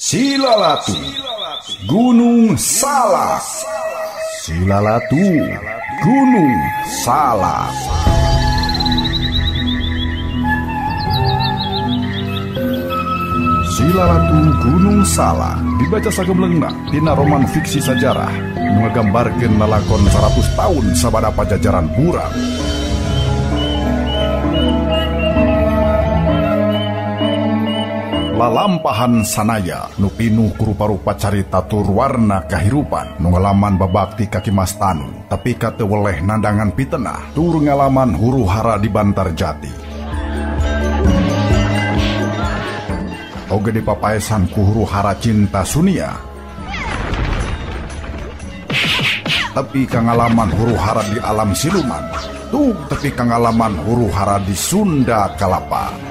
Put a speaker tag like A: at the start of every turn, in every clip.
A: Silalatu Gunung Salak. Silalatu Gunung Salak. Silalatu Gunung Salak dibaca sagemlengna dina roman fiksi sajarah nu ngagambarkeun lalakon 100 tahun sabada pajajaran burang. Lalampahan sanaya nu pinuh ku rupa-rupa carita tur warna kahirupan nu ngalaman babakti ka Ki Mas Tanu tapi ka teu weleh nandangan pitenah tur ngalaman huru hara di Bantar Jati. Oge dipapaesan ku huru hara cinta Sunia tapi ka ngalaman huru hara di alam siluman tuh tepi ka ngalaman huru hara di Sunda Kalapa.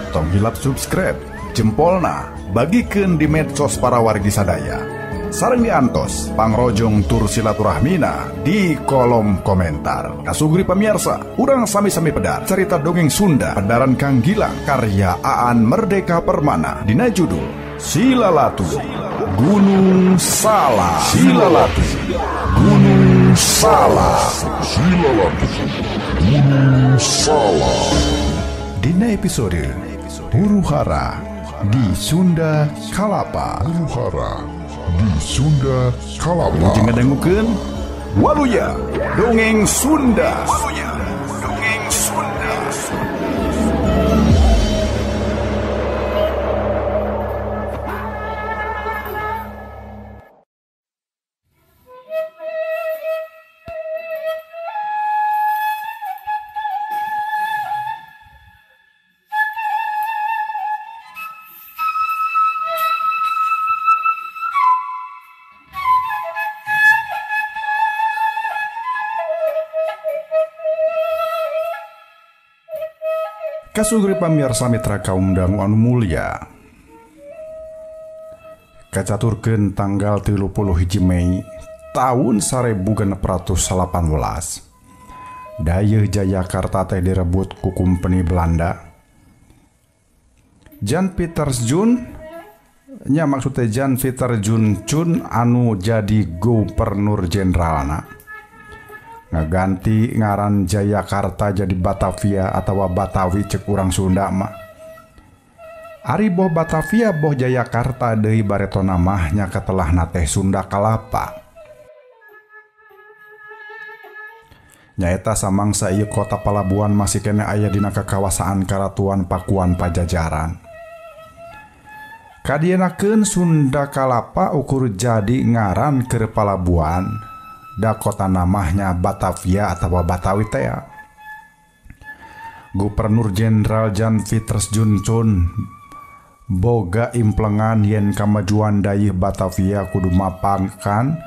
A: Tong hilap subscribe, jempolna, bagikeun di medsos para wargi sadaya. Sareng diantos, pangrojong tur silaturahmina di kolom komentar. Kasugri pamirsa, urang sami-sami pedar cerita dongeng Sunda pedaran Kang Gilang karya Aan Merdeka Permana dina judul Silalatu Gunung Salak. Silalatu Gunung Salak. Silalatu Gunung Salak. Dina episode Huru Hara di Sunda Kalapa. Huru Hara di Sunda Kalapa. Jeung ngadangukeun Waluya Dongeng Sunda. Waluya Dongeng Sunda. Kasugri pamirsa mitra kaum dangu anu mulia. Kacaturkeun tanggal 31 Mei tahun 1618. Dayeuh Jayakarta teh direbut ku kumpeni Belanda. Jan Pietersz Jun nya maksudnya Jan Pieter Jun Cun anu jadi gubernur jenderalna. Ngaganti ngaran Jayakarta jadi Batavia atau Batawi cek urang Sunda mah. Ari boh Batavia boh Jayakarta deui baretona mah nya katelahna teh Sunda Kalapa. Nyaeta samangsa ieu kota palabuhan masih keneh aya dina kakawasaan Karatuan Pakuan Pajajaran. Kadienakeun Sunda Kalapa ukur jadi ngaran keur palabuhan. Da kota namanya Batavia atau Batawi teh. Gubernur Jenderal Jan Pietersz Jun Cun boga implengan yen kamajuan dayeuh Batavia kudu mapakan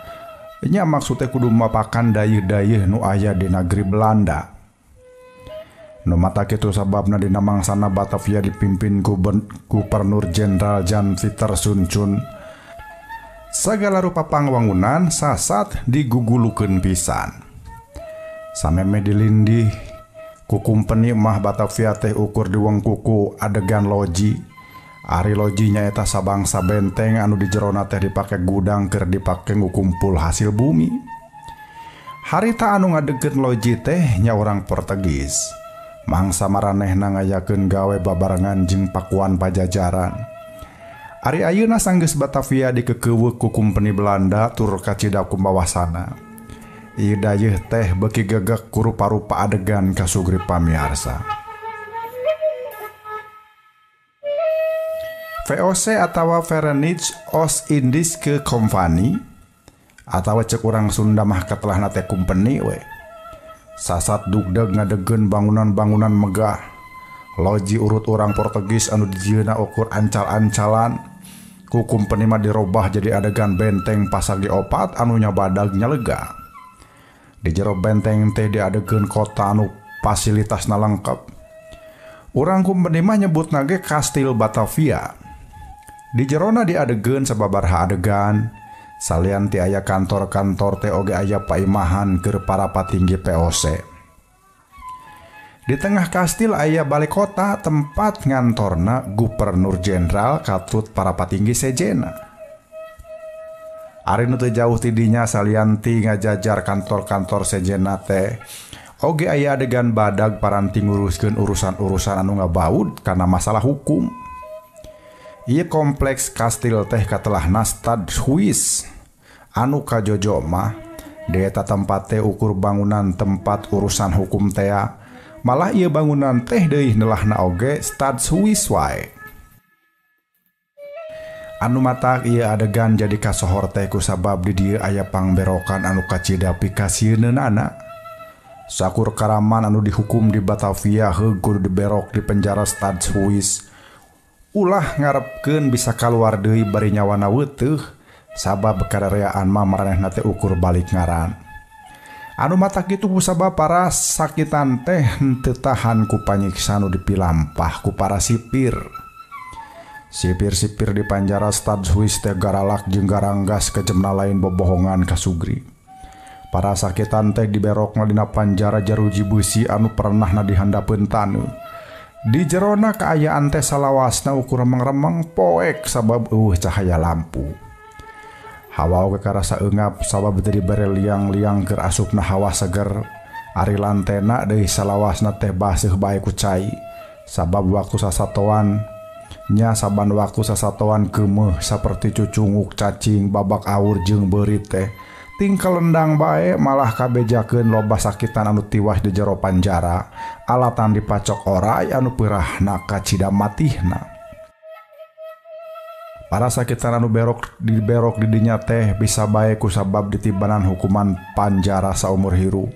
A: nya maksudnya kudu mapakan dayeuh-dayeuh nu aya di negeri Belanda. Nu mata kitu sababna dina mangsana Batavia dipimpin Gubernur Jenderal Jan Pietersz Jun Cun. Sagala rupa pangwangunan sasat digugulukeun pisan. Sameme dilindih ku kumpeni mah Batavia teh ukur diwengkuku adegan loji. Ari loji nyaeta sabangsa benteng anu di jerona teh dipake gudang keur dipake ngukumpul hasil bumi. Harita anu ngadegeun loji teh nya urang Portugis. Mangsa maranehna ngayakeun gawe babarengan jeung Pakuan Pajajaran. Ari ayeuna sanggeus Batavia dikekeuweuk ku kumpeni Belanda tur kacida ku bawasana. Ieu dayeuh teh beuki gegek ku rupa-rupa adegan kasugri pamiarsa. VOC atawa Verenigde Oost-Indische Compagnie atawa cek urang Sunda mah katelahna teh kumpeni we. Sasat dugdeg ngadegeun bangunan-bangunan megah. Loji urut urang Portugis anu dijieunna ukur ancal-ancalan. Ku kumpeni mah dirobah jadi adegan benteng pasagi opat anu nyabadag nyalega. Di jero benteng teh diadegeun kota anu fasilitasna lengkap. Urang kumpeni mah nyebutna ge Kastil Batavia. Di jerona diadegeun sababaraha adegan. Salian ti aya kantor-kantor teh oge aya paimahan keur para patinggi VOC. Di tengah kastil aya balai kota tempat ngantorna gubernur jenderal katut para patinggi sejena. Ari nu teu jauh ti dinya salianti ngajajar kantor-kantor sejena teh oge aya adegan badag paranti nguruskeun urusan-urusan anu ngabaud kana masalah hukum. Ieu kompleks kastil teh katelahna Stadhuis anu kajojo mah di eta tempat teh ukur bangunan tempat urusan hukum tea. Malah ieu bangunan teh deui nelahna oge Stadhuis wae. Anu matak ieu adegan jadi kasohor teh kusabab di dieu aya pangberokan anu kacida pikasieunana. Sakur karaman anu dihukum di Batavia heug kudu diberok di penjara Stadhuis. Ulah ngarepkeun bisa kaluar deui bari nyawana weuteuh sabab karareaan mah maranehna teh ukur balik ngaran. Anu matak kitu kusabab para sakitan teh henteu tahan ku panyiksa nu dipilampah ku para sipir. Sipir-sipir di panjara Stadhuis teh garalak jeung garanggas kejemna lain bobohongan kasugri. Para sakitan teh diberokna dina panjara jaruji beusi anu pernahna dihandapeun taneuh. Di jerona kaayaan teh salawasna ukur remeng-remeng poek sabab eueuh cahaya lampu. Hawa oge karasa eungap sabab teu dibere liang-liang keur asupna hawa seger. Ari lantena deui salawasna teh baseuh bae ku cai sabab waktu sasatoan nya saban waktu sasatoan keumeuh saperti cucunguk cacing babak awur jeung beurit teh tingkel lendang bae malah kabejakeun loba sakitan anu tiwas di jero panjara alatan dipacok oray anu peurahna kacida matihna. Para sakitan anu berok diberok di dinya teh bisa bae kusabab ditibanan hukuman panjara saumur hirup.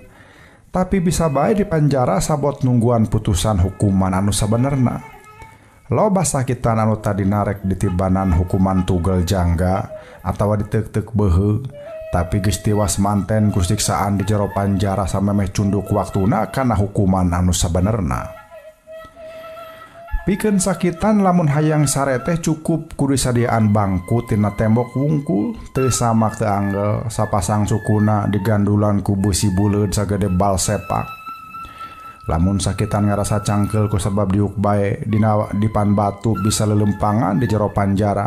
A: Tapi bisa bae di panjara sabot nungguan putusan hukuman anu sabenerna. Loba sakitan anu tadi narek ditibanan hukuman tugel jangga atawa diteuk-teuk beuheung, tapi geus tiwas manten ku siksaan di jero panjara samemeh cunduk waktuna kana hukuman anu sabenerna. Pikeun sakitan lamun hayang sare teh cukup kudu sadiaan bangku tina tembok wungkul teu samak teu anggel sapasang sukuna digandulan ku beusi buleud sagede bal sepak. Lamun sakitan ngarasa cangkeul ku sabab diuk bae dina dipan batu bisa lelempangan di jero panjara.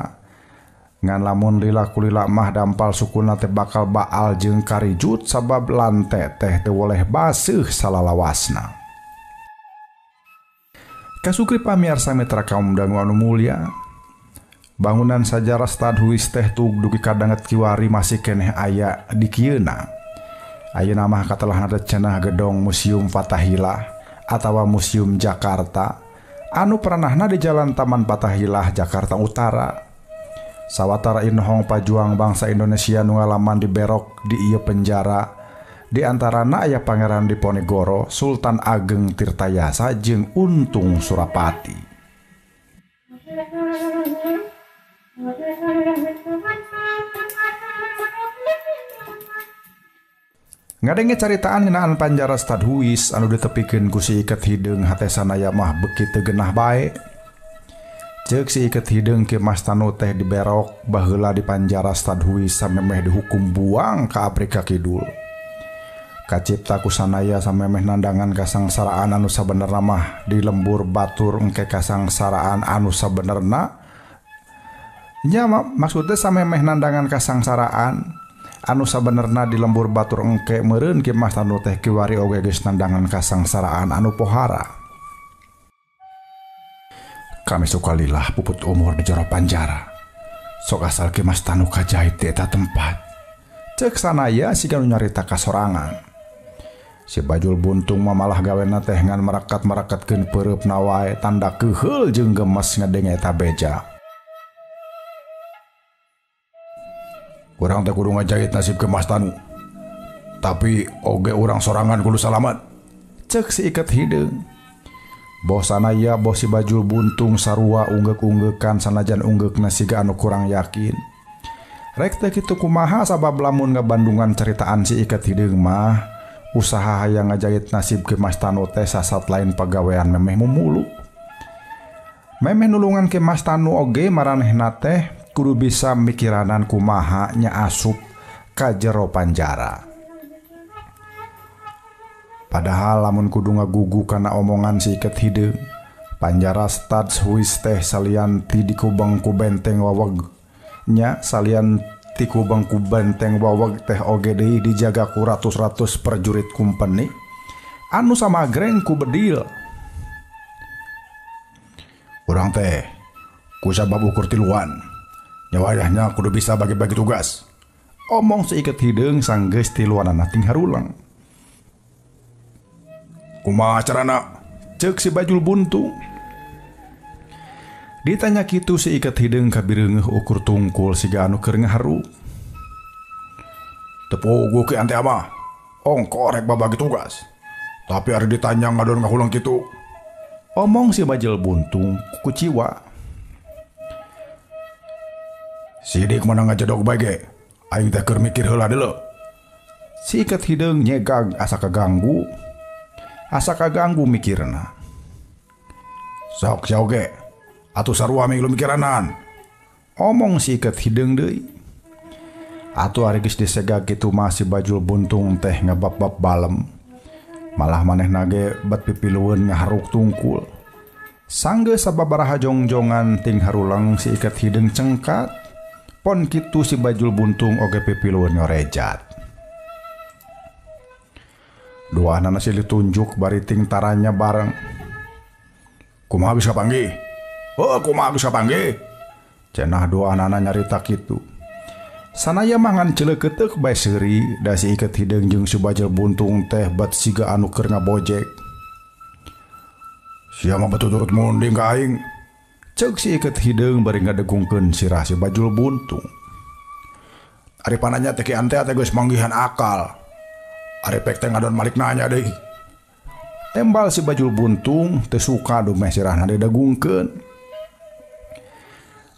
A: Ngan lamun lila kulila mah dampal sukuna teh bakal baal jeung karijut sabab lante teh teu woleh baseuh salalawasna. Kasukri pamiarsa mitra kaum dangu anu mulia, bangunan sajarah Stadhuis teh tug dugi kadanget kiwari masih keneh aya di kieuna. Ayeuna mah katelahna cenah gedong Museum Fatahillah atawa Museum Jakarta anu pernahna di Jalan Taman Fatahillah Jakarta Utara. Sawatara inohong pajuang bangsa Indonesia nu ngalaman diberok di ieu penjara. Di antarana aya Pangeran Diponegoro, Sultan Ageng Tirtayasa jeung Untung Surapati. Ngadenge caritaan ngeunaan panjara Stadhuis anu ditepikeun ku si Iket Hideung hate sanaya mah beuki teu geunah bae. Ceuk si Iket Hideung Ki Mas Tanu teh diberok baheula di panjara Stadhuis samemeh dihukum buang ka Afrika Kidul. Kacipta ku sanaya samemeh nandangan kasangsaraan anu sabenerna mah di lembur batur engke kasangsaraan anu sabenerna nya maksudnya samemeh nandangan kasangsaraan anu sabenerna di lembur batur engke meureun Ki Mas Tanu teh kiwari oge geus nandangan kasangsaraan anu pohara. Kami sukalilah puput umur di jero panjara. Sok asal Ki Mas Tanu kajahit di eta tempat. Ceuk sanaya siga nu nyarita kasorangan. Si Bajul Buntung mah malah gawena teh ngan merakat-merakatkeun peureupna wae tanda keuheul jeung gemes ngadenge eta beja. Urang teh kudu ngajahit nasib Ki Mas Tanu. Tapi oge urang sorangan kudu salamat. Ceuk si Iket Hideung. Boh sanaya boh si Bajul Buntung sarua unggeuk-unggeukan sanajan unggeukna siga anu kurang yakin. Rek teh kitu kumaha sabab lamun ngabandungan ceritaan si Iket Hideung mah usaha hayang ngajahit nasib Ki Mas Tanu teh sasat lain pagawean memeh mumulu. Memeh nulungan Ki Mas Tanu oge maranehna teh kudu bisa mikiranan kumaha nya asup ka jero panjara. Padahal lamun kudu ngagugu kana omongan si iket hideung. Panjara Stadshuis teh salian ti dikubeng ku benteng waweg. Nya salian ti kubeng ku benteng waweg teh oge deui dijaga ku ratus-ratus prajurit kumpeni anu samagreng ku bedil. Urang teh ku sabab ukur tiluan. Nyawayahnya kudu bisa bagi-bagi tugas. Omong si iket hideung sanggeus tiluanana ting harulang. Kumaha carana? Ceuk si Bajul Buntung. Ditanya kitu si iket hideung kabireungeuh ukur tungkul siga anu keur ngaharu. Teu puguh ki ante ama. Ongko rek babagi tugas. Tapi ari ditanya ngadon ngahulang kitu. Omong si Bajul Buntung kuciwa. Sidik mana ngajedog bae ge. Aing teh keur mikir heula deuleu. Si iket hideung nyegag asa kaganggu. Asa kaganggu mikirna. Sok sia oge. Atuh sarua milu mikiranan. Omong si iket hideung deui. Atuh ari geus disegag kitu mah si Bajul Buntung teh ngebab-bab balem. Malah manehna ge bet pipilueun ngaharuk tungkul. Sanggeus sababaraha jongjongan ting harulang si iket hideung cengkat. Pon kitu si Bajul Buntung oge pipilueun ngorejat. Duanana silih tunjuk bari ting taranya bareng. Kumaha bisa panggih? Oh, kumaha bisa panggih? Cenah duanana nyarita kitu. Sanaya mangan celeukeuteuh bae seuri da si iket hideung jeung si Bajul Buntung teh bat siga anu keur ngabojek. Sia mah batur turut munding ka aing. Ceuk si iket hideung bari ngadegungkeun sirah si Bajul Buntung. Ari pananya teh ki ante teh geus manggihan akal. Ari pek teh ngadon malik nanya deui. Tembal si Bajul Buntung teu suka dumeh sirahna didegungkeun.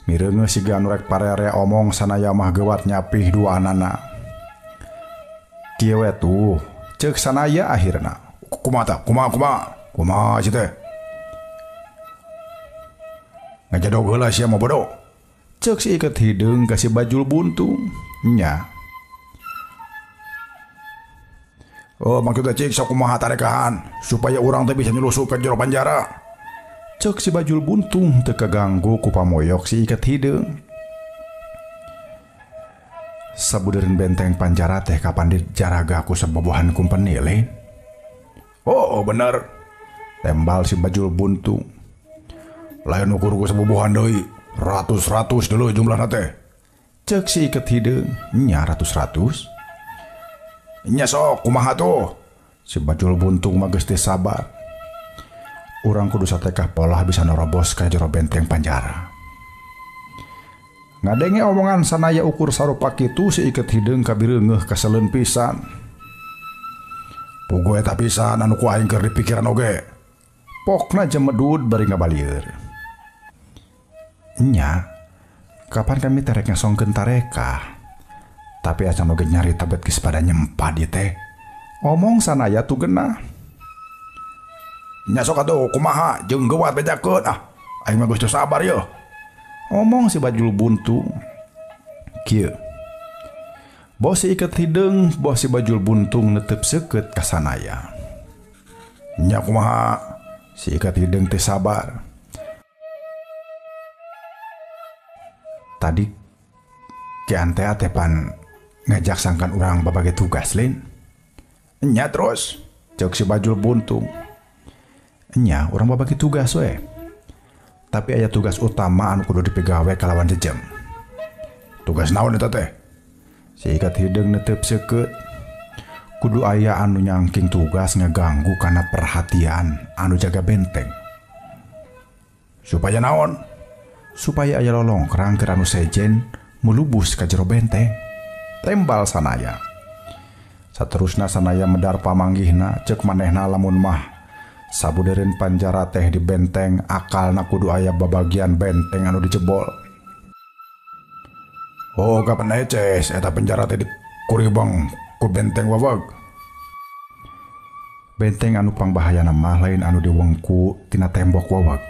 A: Mireungeuh siga anu rek parere omong sanaya mah geuwat nyapih duanana. Kieu we tuh, ceuk sanaya akhirna. Kumaha tah? Kumaha kumaha? Kumaha si teh? Ngajedog heula sia mah bodoh. Ceuk si iket hideung ka si Bajul Buntung. Nya. Oh, maksudnya cik sok kumaha tarekahan supaya urang teh bisa nyelusup ke jero panjara. Ceuk si Bajul Buntung teu kaganggu ku pamoyok si iket hideung. Sabudeureun benteng panjara teh kapan dijaraga ku sabobohan kumpeni lain. Oh, bener. Tembal si Bajul Buntung. Lain ukur ku sabobohan deui, ratus-ratus deuleu jumlahna teh. Ceuk si iket hideung, nya ratus-ratus. Nya sok kumaha tuh? Si Bajul Buntung mah geus teu sabar. Urang kudu satekah polah bisa nerobos ka jero benteng panjara. Ngadenge omongan sanaya ukur sarupa kitu si iket hideung kabireungeuh kaseleun pisan. Puguh eta pisan anu ku aing keur dipikiran oge. Pokna jemedud bari ngabalieur. Nya, kapan kami teh rek ngasongkeun tarekah? Tapi acan oge nyarita bet geus pada nyempa di teh. Omong sanaya tu genah. Nya sok atuh kumaha jeung geuwat bejakeun ah. Aing mah geus teu sabar yeuh. Omong si Bajul Buntung. Kieu. Boh si iket hideung, boh si Bajul Buntung netep seukeut ka sanaya. Nya kumaha? Si iket hideung teu sabar. Tadi Ki Antea teh pan ngajak sangkan urang babage tugas lin. Nya terus ceuk si Bajul Buntung. Nya urang babagi tugas we. Tapi aya tugas utama anu kudu dipigawe kalawan jejem. Tugas naon eta teh? Si iket hideung netep seukeut. Kudu aya anu nyangking tugas ngeganggu kana perhatian anu jaga benteng. Supaya naon? Supaya aya lolongkrang keur anu sejen mulubus ka jero benteng. Tembal sanaya. Saterusna sanaya medar pamanggihna ceuk manehna lamun mah sabudeureun panjara teh di benteng akalna kudu aya babagian benteng anu dijebol. Oh, kapan neces eta penjara teh dikuribang ku benteng wawag. Benteng anu pangbahayana mah lain anu diwengku tina tembok wawag.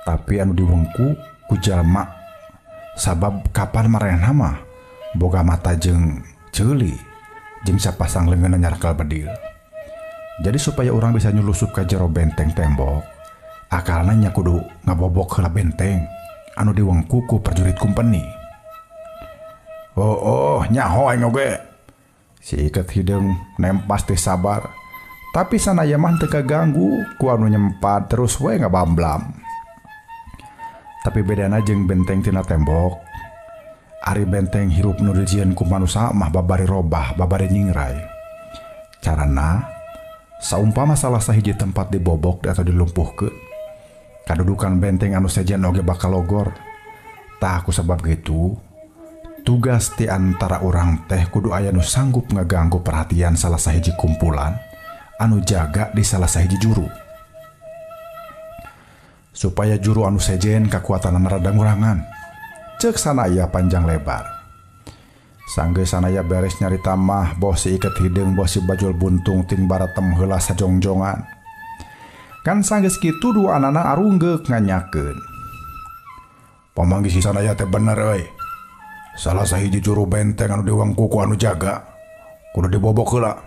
A: Tapi anu diwengku ku jalma sabab kapan maranehna mah boga mata jeung ceuli jeung sapasang leungeunna nyarakal bedil. Jadi supaya orang bisa nyulusup ka jero benteng tembok, akalna nya kudu ngabobok heula benteng anu diwengku ku prajurit kumpeni. Oh, nyaho aing oge. Si Iket Hideung nempas teh sabar. Tapi Sanaya mah teu kaganggu ku anu nyempat terus we ngabamblam. Tapi bedana jeung benteng tina tembok. Ari benteng hirup nu dijieun ku manusa mah babari robah, babari nyingrai. Carana saumpama salah sahiji tempat dibobok atau dilumpuhkeun, kadudukan benteng anu sejen oge bakal logor. Tah ku sebab gitu, tugas ti antara urang teh kudu aya nu sanggup ngaganggu perhatian salah sahiji kumpulan anu jaga di salah sahiji juru. Supaya juru anu sejen kakuatanana rada ngurangan. Ceuk Sanaya panjang lebar. Sanggeus Sanaya beres nyarita mah boh si Iket Hideung boh si Bajul Buntung ting baratem heula sajongjongan. Kan sanggeus kitu dua anana arunggeuk nganyakeun. Pamanggih si Sanaya teh bener euy. Salah sahiji juru benteng anu diwengku ku anu jaga kudu dibobok heula.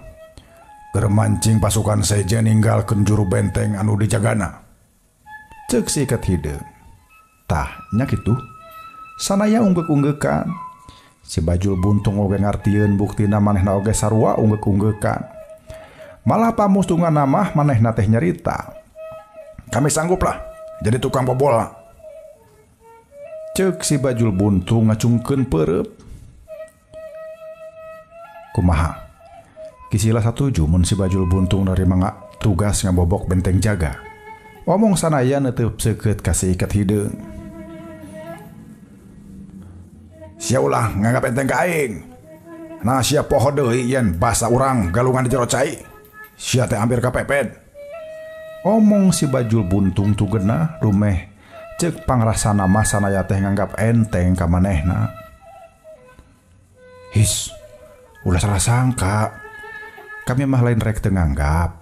A: Keur mancing pasukan sejen ninggalkeun juru benteng anu dijagana. Ceuk si Iket Hideung. Tah nya kitu. Sanaya unggeuk-unggeukan. Si Bajul Buntung oge ngartieun buktina manehna oge sarua unggeuk-unggeukan. Malah pamustunganna mah manehna teh nyarita. Kami sanggup lah jadi tukang bobola. Ceuk si Bajul Buntung ngacungkeun peureub. Kumaha? Kisila satuju mun si Bajul Buntung narima tugas ngabobok benteng jaga. Omong Sanaya neuteub seukeut ka si Iket Hideung. Sia ulah nganggap enteng ka aing. Nah sia poho deui yen basa urang galungan di jero cai. Sia teh hampir kapepet. Omong si Bajul Buntung tugenah rumeh ceuk pangrasana mah Sanaya teh nganggap enteng ka manehna. His, ulah salah sangka. Kami mah lain rek teu nganggap.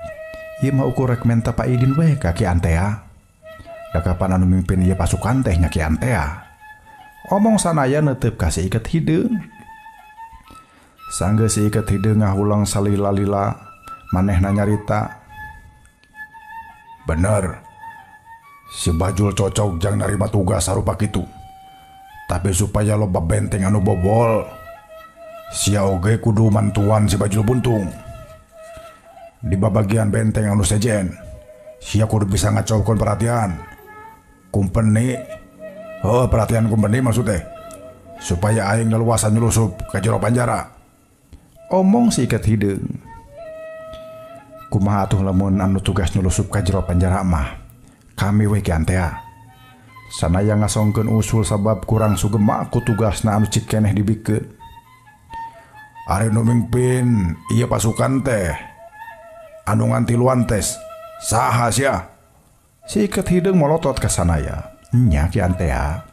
A: Ieu mah ukur rek menta paidin we ka Ki Antea. Da kapan anu mimpin ieu pasukan teh nya Ki Antea. Omong Sanaya neuteub ka si Iket Hideung. Sanggeus si Iket Hideung ngahulang salila-lila, manehna nyarita. Bener, si Bajul cocok jang narima tugas sarupa kitu. Tapi supaya loba benteng anu bobol, sia oge kudu mantuan si Bajul Buntung. Di babagian benteng anu sejen, sia kudu bisa ngacaukeun perhatian kumpeni. Oh, perhatian kumpeni maksudnya supaya aing leluasa nyelusup ke jero panjara. Omong si Iket Hideung. Kumaha atuh lamun anu tugas nyelusup ka jero panjara mah kami we Ki Antea. Sanaya ngasongkeun usul sabab kurang sugema ku tugasna anu cik keneh dibikeun. Ari nu mimpin ieu pasukan teh anu ngantiluan tes saha sia? Si Iket Hideung molotot ka Sanaya. Nya Ki Antea.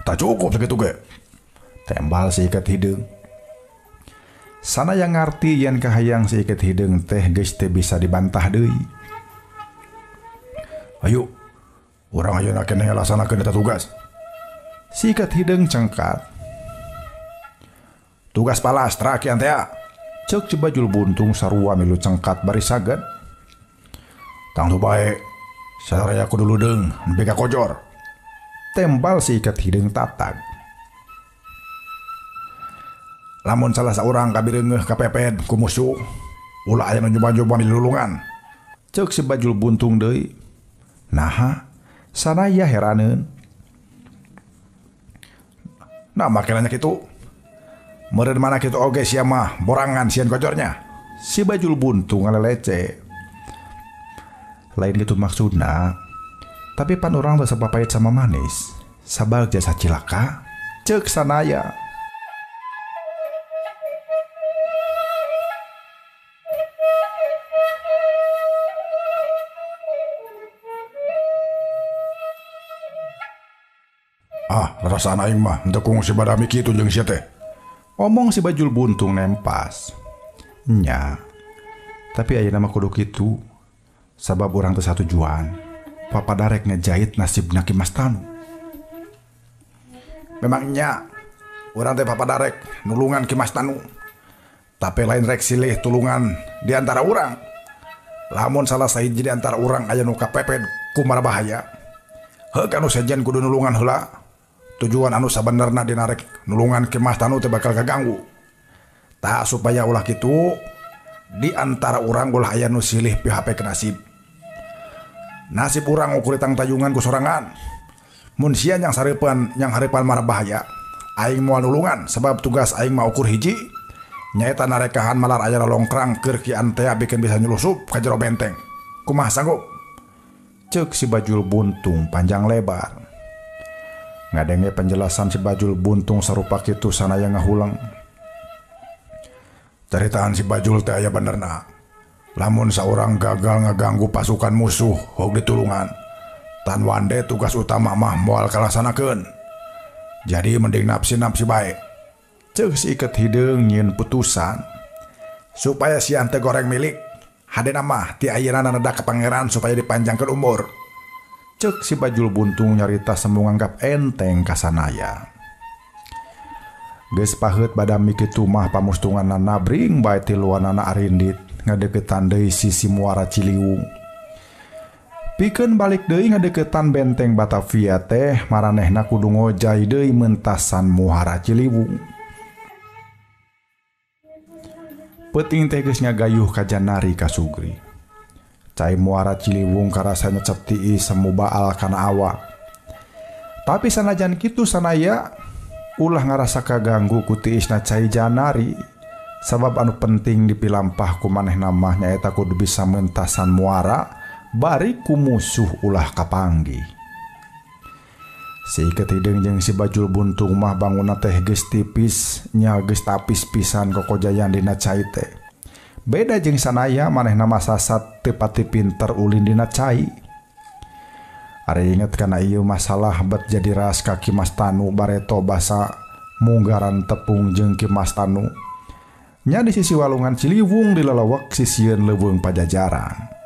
A: Tak cukup segitu ge. Tembal si Iket Hideung. Sanaya ngarti yen kahayang si Iket Hideung teh geus teu bisa dibantah deui. Ayo, urang ayeuna keneh laksanakeun eta tugas. Si Iket Hideung cengkat. Tugas palastra Ki Antea. Ceuk si Bajul Buntung sarua milu cengkat bari saged. Tangtu bae. Saraya kudu ludeung nepi ka kojor. Tembal si Iket Hideung tatag. Lamun salah saurang kabireungeuh kapepet ku musuh, ulah aya nu nyoba-nyoba milulungan. Ceuk si Bajul Buntung deui. Naha, Sanaya heraneun. Nah makelanya kitu. Meureun mana kitu oge sia mah borangan sieun kojornya. Si Bajul Buntung ngalelece. Lain gitu maksudna, tapi pan urang teu sapapait sama manis, sabal jasa cilaka, ceuk Sanaya. Ah, rasaan aing mah henteu kungsi badami kitu jeung sia teh. Omong si Bajul Buntung nempas. Nya, tapi ayeuna mah kudu kitu. Sabab urang teu satujuan. Papadarek ngejahit nasibna Ki Mas Tanu. Memangnya urang teh papadarek nulungan Ki Mas Tanu. Tapi lain rek silih tulungan di antara urang. Lamun salah sahiji di antara urang aya nu kapepet ku marabahaya. Heuk anu sejen kudu nulungan heula. Tujuan anu sabenerna dinarek nulungan Ki Mas Tanu teh bakal kaganggu. Tah supaya ulah kitu di antara urang ulah aya nu silih pihapek nasib. Nasib urang ukur tangtayungan ku sorangan. Mun sia yang hareupan marabahaya, aing moal nulungan sebab tugas aing mah ukur hiji nyaeta narekahan malar aya longkrang keur Ki Antea bikin bisa nyulusup ka jero benteng. Kumaha sanggup? Ceuk si Bajul Buntung panjang lebar. Ngadenge penjelasan si Bajul Buntung sarupa kitu sanaya ngahuleng. Caritaan si Bajul teh aya benerna. Lamun saurang gagal ngaganggu pasukan musuh hog ditulungan. Tan wande tugas utama mah moal kalaksanakeun. Jadi mending napsi-napsi bae. Ceuk si Iket Hideung nyieun putusan supaya si ante goreng milik hadena mah ti ayeuna nedak ka pangeran supaya dipanjangkeun umur. Ceuk si Bajul Buntung nyarita semu nganggap enteng ka sanaya. Geus paheut badami kitu mah pamustunganna nabring bae tiluanana arindit ngadeukeutan deui sisi muara Ciliwung. Pikeun balik deui ngadeukeutan benteng Batavia teh maranehna kudu ngojay deui mentasan muara Ciliwung. Peuting teh geus ngagayuh ka Janari ka Sugri. Cai muara Ciliwung karasa nyecep tiis semu baal kana awak. Tapi sanajan kitu sanaya ulah ngarasa kaganggu ku tiisna cai Janari. Sabab anu penting dipilampah ku manehna mah nyaeta kudu bisa mentasan muara bari ku musuh ulah kapanggih. Si Iket Hideung jeung si Bajul Buntung mah bangunna teh geus tipis nya geus tapis pisan kokojayan dina cai teh. Beda jeung sanaya manehna mah sasat teu pati pinter ulin dina cai. Ari inget kana ieu masalah bet jadi ras ka Ki Mas Tanu bareto basa munggaran tepung jeung Ki Mas Tanu. Nya di sisi walungan Ciliwung dilalawak sisieun leuweung Pajajaran.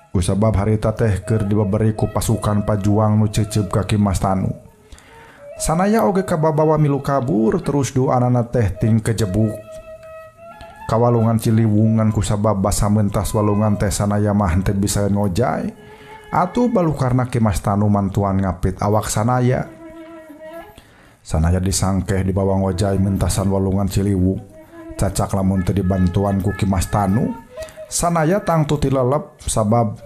A: Kusabab harita teh keur dibaberi ku pasukan pajuang nu cecep ka Ki Mas Tanu. Sanaya oge kababawa milu kabur terus duanana teh ting kejebuk. Kawalungan Ciliwungan kusabab basa mentas walungan teh sanaya mah henteu bisa ngojay. Atuh balukarna Ki Mas Tanu mantuan ngapit awak sanaya. Sanaya disangkeh dibawa ngojay mentasan walungan Ciliwung. Cacak lamun teu dibantuan ku Ki Mas Tanu. Sanaya tangtu tilelep sabab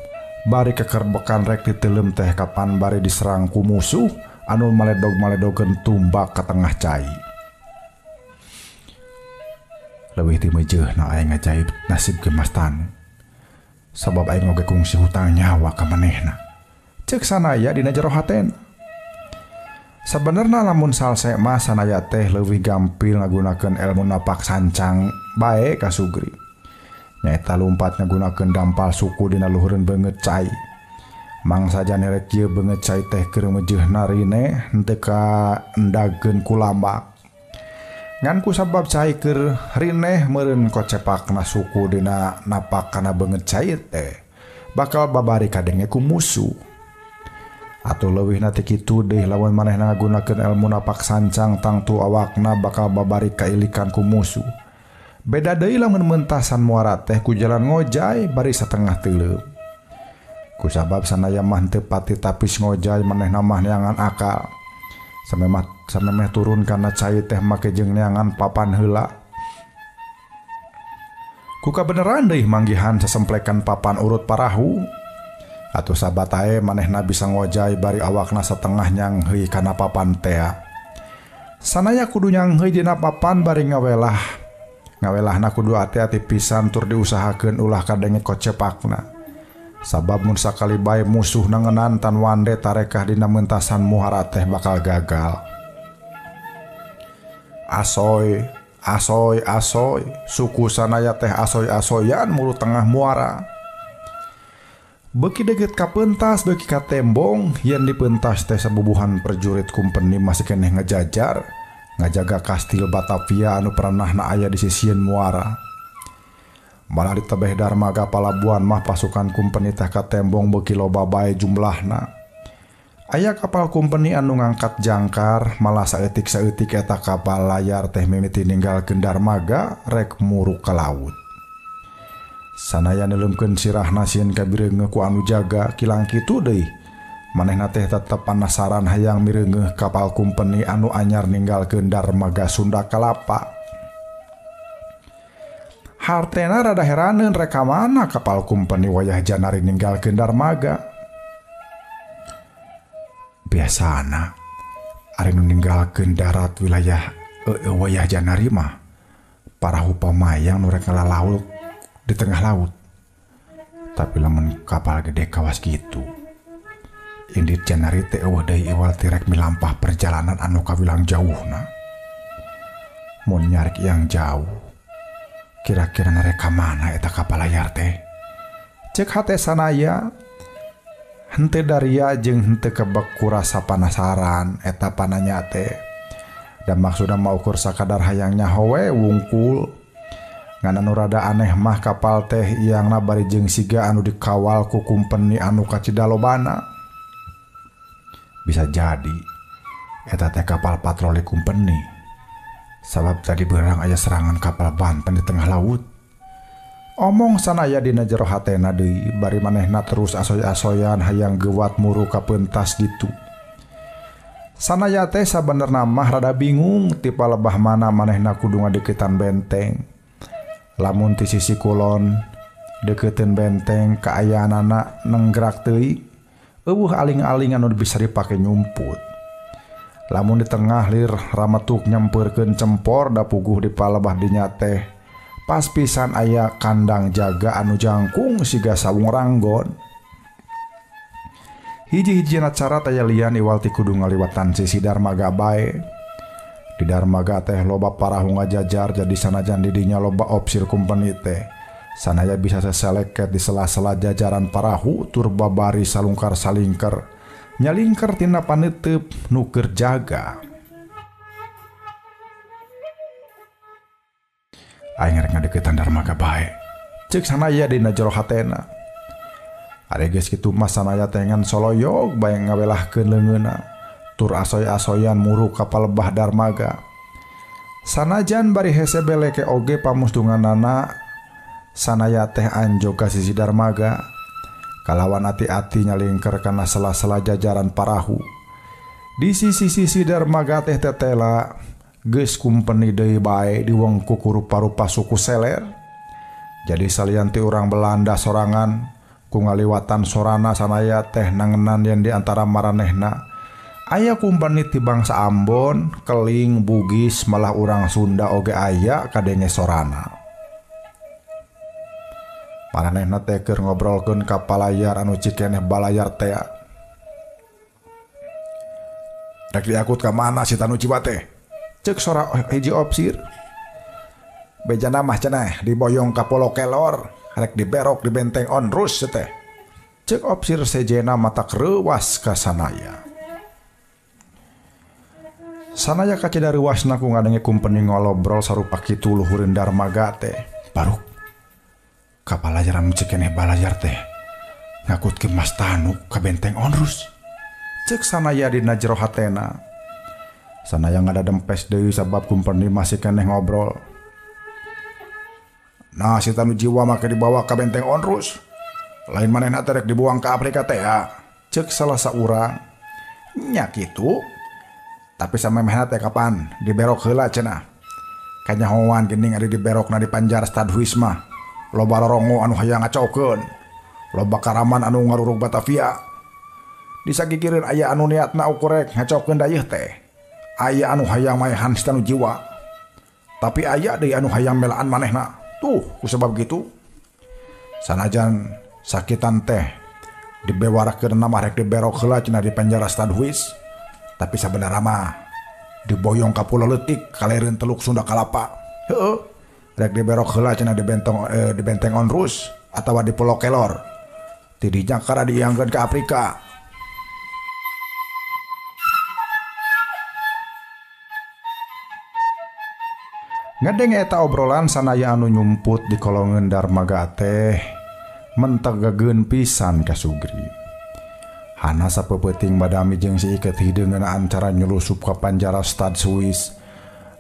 A: bari kekerbekan rek ditelem teh kapan bari diserang ku musuh anu maledog-maledogeun tumbak ka tengah cai. Leuwih ti meujeuhna aing ngajaib nasib Ki Mas Tanu. Sabab aing oge kungsi hutang nyawa ka manehna. Ceuk sanaya dina jero haten. Sabenerna lamun salse mah sanaya teh leuwih gampil ngagunakeun elmu napak sancang bae ka Sugri. Nyaeta lumpat ngagunakeun dampal suku dina luhureun beungeut cai. Mangsa janerek ieu beungeut cai teh keur meujeuhna rine henteu ka endageun ku lambak. Ngan ku sabab cai keur rineh meureun kocepakna suku dina napak kana beungeut cai teh bakal babari kadenge ku musuh. Atuh leuwihna ti kitu deui lamun manehna ngagunakeun elmu napak sancang tangtu awakna bakal babari kailikan ku musuh. Beda deui lamun mentasan muara teh ku jalan ngojay bari satengah teuleum. Kusabab sanaya mah teu pati tapis ngojay manehna mah neangan akal. Samemeh turun kana cai teh make jeung neangan papan heula. Ku kabeneran deui manggihan sasemplekan papan urut parahu. Atuh sabatae manehna bisa ngojay bari awakna satengah nyangheui kana papan tea. Sanaya kudu nyangheui dina papan bari ngawelah. Ngawelahna kudu ati-ati pisan tur diusahakeun ulah kadenge kocepakna. Sabab mun sakali bae musuh nangenan tan wande tarekah dina mentasan muara teh bakal gagal. Asoy, asoy, asoy, suku sanaya teh asoy-asoyan mulu tengah muara. Beuki deukeut ka pentas beuki ka tembong, yen dipentas teh sabubuhan prajurit kumpeni masih keneh ngajajar. Ngajaga kastil Batavia anu pernahna aya di sisieun muara. Malah ditebeh darmaga palabuhan mah pasukan kumpeni teh ka tembong beuki loba bae jumlahna. Aya kapal kumpeni anu ngangkat jangkar malah saeutik-saeutik eta kapal layar teh mimiti ninggalkeun darmaga rek muruk ka laut. Sanaya neuleumkeun sirahna sieun kabireungeuh ku anu jaga kilang kitu deui. Manehna teh tetep panasaran hayang mireungeuh kapal kumpeni anu anyar ninggalkeun darmaga Sunda Kalapa. Hartena rada heraneun rek ka mana kapal kumpeni wayah janari ninggalkeun darmaga. Biasana ari nu ninggalkeun darat wilayah wayah janari mah parahu pamayang nu rek ngalalaut di tengah laut. Tapi lamun kapal gede kawas kitu, indit janari teh eueuh deui iwal ti rek milampah perjalanan anu kawilang jauhna. Mun nyarik yang jauh, kira-kira rek ka mana eta kapal layar teh? Cek hate sanaya, henteu daria jeung henteu kebek ku rasa panasaran eta pananya teh. Da maksudna mah ukur sakadar hayang nyaho we wungkul. Ngan anu rada aneh mah kapal teh iangna bari jeung siga anu dikawal ku kumpeni anu kacida lobana. Bisa jadi eta teh kapal patroli kumpeni. Sabab tadi beurang aya serangan kapal Banten di tengah laut. Omong sanaya dina jero hatena deui bari manehna terus asoy-asoyan hayang geuwat muru ka pentas ditu. Sanaya teh sabenerna mah rada bingung ti palebah mana manehna kudu ngadeukeutan benteng. Lamun ti sisi kulon deukeuteun benteng kaayaanana nenggerak teuing, eueuh aling-aling anu bisa dipake nyumput. Lamun di tengah lir ramatuk nyampeurkeun cempor da puguh di palebah dinya teh pas pisan aya kandang jaga anu jangkung siga sawung ranggon. Hiji-hijina cara taya lian iwal ti kudu ngaliwatan sisi darmaga bae. Di darmaga teh loba parahu ngajajar jadi sanajan didinya loba opsir kumpeni teh. Sanaya bisa seseleket di sela-sela jajaran parahu tur babari salungkar salingker. Nyalingker tina paneuteub nu keur jaga. Aing rek ngadeukeutan darmaga bae. Ceuk sanaya dina jero hatena. Ari geus kitu mah sanaya teh ngan soloyog bae ngawelahkeun leungeunna. Tur asoy-asoyan muru ka palebah darmaga. Sanajan bari hese beleke oge pamustunganana sanaya teh anjog ka sisi darmaga. Kalawan ati-ati nyalingker kana sela-sela jajaran parahu. Di sisi-sisi darmaga teh tetela geus kumpeni deui bae diwengku ku rupa-rupa suku seler. Jadi salian ti urang Belanda sorangan ku ngaliwatan sorana sanaya teh nangenan yen di antara maranehna aya kumpeni ti bangsa Ambon, Keling, Bugis, malah urang Sunda oge aya kadenge sorana. Maranehna teh keur ngobrolkeun kapal layar anu cikeneh balayar tea. Rek diangkut ka mana si Tanu Jiwa teh? Ceuk sora hiji opsir. Bejana mah cenah diboyong ka Pulau Kelor, rek diberok di benteng Onrus teh. Ceuk opsir sejena mata reuwas ka sanaya. Sanaya kacida reuwasna ku ngadenge kumpeni ngolobrol sarupa kitu luhureun darmaga teh. Baruk kapal layar anu cikeneh balayar teh ngakutkeun Mas Tanu ka benteng Onrus. Ceuk sanaya dina jero hatena. Sanaya ngadadempes deui sabab kumpeni masih keneh ngobrol. Nah si Tanu Jiwa make dibawa ka benteng Onrus. Lain manehna teh rek dibuang ka Afrika teh ya. Ceuk salah saurang. Nya kitu. Tapi samemehna teh kapan diberok heula cenah. Kanyahoan geuning ari diberokna di Panjar Stadhuis mah. Loba rorongo anu hayang ngacokeun. Loba karaman anu ngarurug Batavia. Disagigireun aya anu niatna ukur rek ngacokeun dayeuh teh. Aya anu hayang maehan si Tanu Jiwa. Tapi aya deui anu hayang melaan manehna. Tuh kusabab kitu. Sanajan sakitan teh dibewarakeun mah rek diberok heula cenah di Panjara Stadhuis. Tapi sabenerna mah diboyong ka Pulau Leutik kalereun Teluk Sunda Kalapa. Heueuh. Rek diberok heula cenah di benteng Onrus atawa di Pulau Kelor. Ti dinya kara diangkeun ka Afrika. Ngadenge eta obrolan sanaya anu nyumput di kolongeun darmaga teh mentegegeun pisan ka Sugri. Hana sapeupeting badami jeung si Iket hideung ngeunaan cara nyulusup ka panjara Stad Swiss.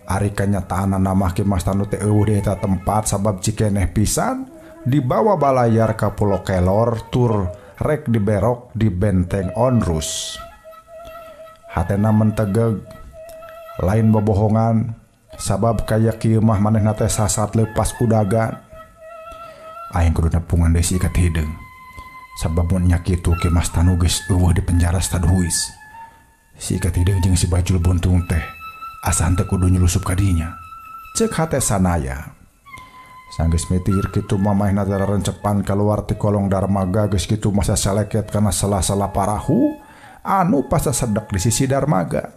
A: Ari kanyataanana mah Ki Mas Tanu teh eueuh di eta tempat sabab cikeneh pisan dibawa balayar ka Pulo Kelor tur rek diberok di benteng Onrus. Hatena mentegeg lain bobohongan sabab kaya kieu mah manehna teh sasat leupas udagan. Aing kudu nepungan deui si Ikat Hideung. Sabab mun nya kitu Ki Mas Tanu geus eueuh di penjara Stadhuis. Si Ikat Hideung jeung si Bajul Buntung teh asa henteu kudu nyulusup ka dinya. Ceuk hate Sanaya. Sanggeus mitir kitu mah manehna teh rencepan kaluar ti kolong darmaga geus kitu masa saleket kana sela-sela parahu anu pasasedek di sisi darmaga.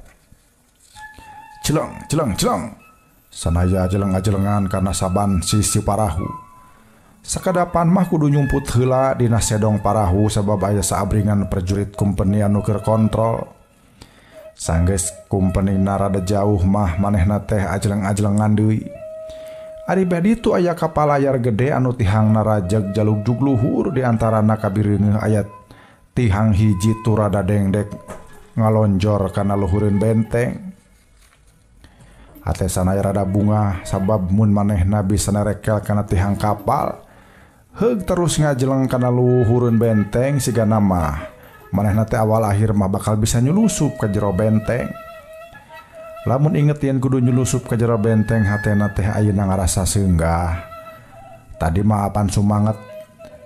A: Celeng, celeng, celeng. Sanaya jeleng-ajelengan kana saban sisi parahu. Sakadapan mah kudu nyumput heula dina sedong parahu sabab aya saabringan prajurit kumpeni anu keur kontrol. Sanggeus kumpenina rada jauh mah manehna teh ajeleng-ajelengan deui. Ari beh ditu aya kapal layar gede anu tihangna rajeg jalugjug luhur di antarana kabireungeuh aya tihang hiji turada dengdek ngalonjor kana luhureun benteng. Hate Sanaya rada bungah sabab mun manehna bisa nerekel kana tihang kapal heug terus ngajeleng kana luhureun benteng sigana mah manehna teh awal akhir mah bakal bisa nyulusup ka jero benteng. Lamun inget yen kudu nyulusup ka jero benteng hatena teh ayeuna ngarasa seunggah. Tadi mah apan sumanget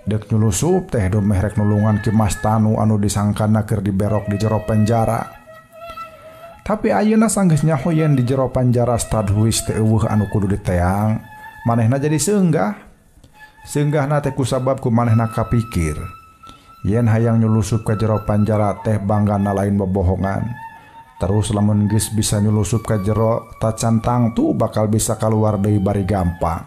A: dek nyulusup teh dumeh rek nulungan Ki Mas Tanu anu disangkana keur diberok di jero penjara. Tapi ayeuna sanggeus nyaho yen di jero penjara Stadhuis teh eueuh anu kudu diteang, manehna jadi seunggah. Seunggahna teh kusabab ku manehna kapikir yen hayang nyulusup ka jero penjara teh banggana lain bobohongan. Terus lamun geus bisa nyulusup ka jero tacan tangtu bakal bisa kaluar deui bari gampang.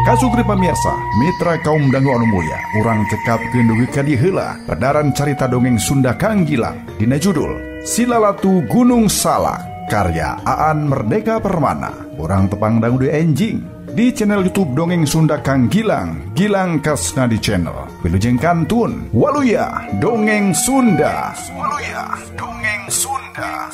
A: Kasukri pamirsa, mitra kaum dangu anu mulia, urang cekapkeun dugi ka dieu heula pedaran carita dongeng Sunda Kang Gilang dina judul Silalatu Gunung Salak karya Aan Merdeka Permana. Urang tepang dangu deui enjing di channel YouTube Dongeng Sunda Kang Gilang, Gilang Kasna di channel. Wilujeng kantun, waluya Dongeng Sunda. Waluya Dongeng Sunda.